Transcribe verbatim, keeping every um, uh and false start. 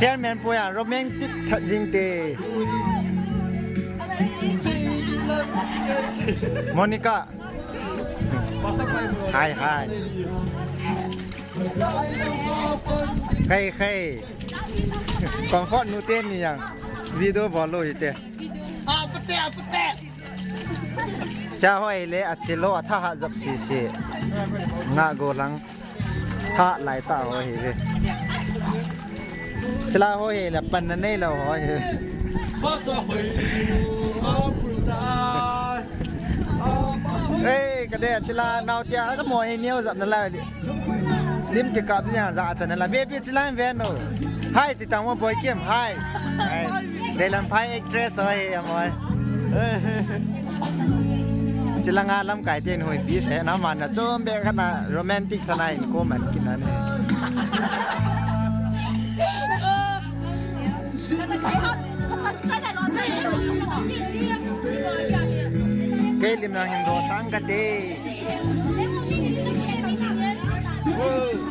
Chairman pu a romantic that jing te. Monica. Hi, hi. Khai, khai. Comfort nu te ni yang. Video bol lou hite. Apate, apate. Cha hoi le, achi lou, atha ha jap sisi. Nga go lang. Tha lai ta ho hi ve. Chila ho hi le, pan na nei lou ho hi. Hey, ka de, chila nau tia, ka mo hi neo jap na lai. Lim ti kap ni ja cha na la. Baby, chila ve no. Hi, ti tang mo boy kim. Hi. Hi. Deilamphai actress ho hi, amoi. Chila nga lamkai ten hoi pi se na man na chom be kana romantic thana in ko man kin na ni. Kei lim na hin do sang ka te. Whoa.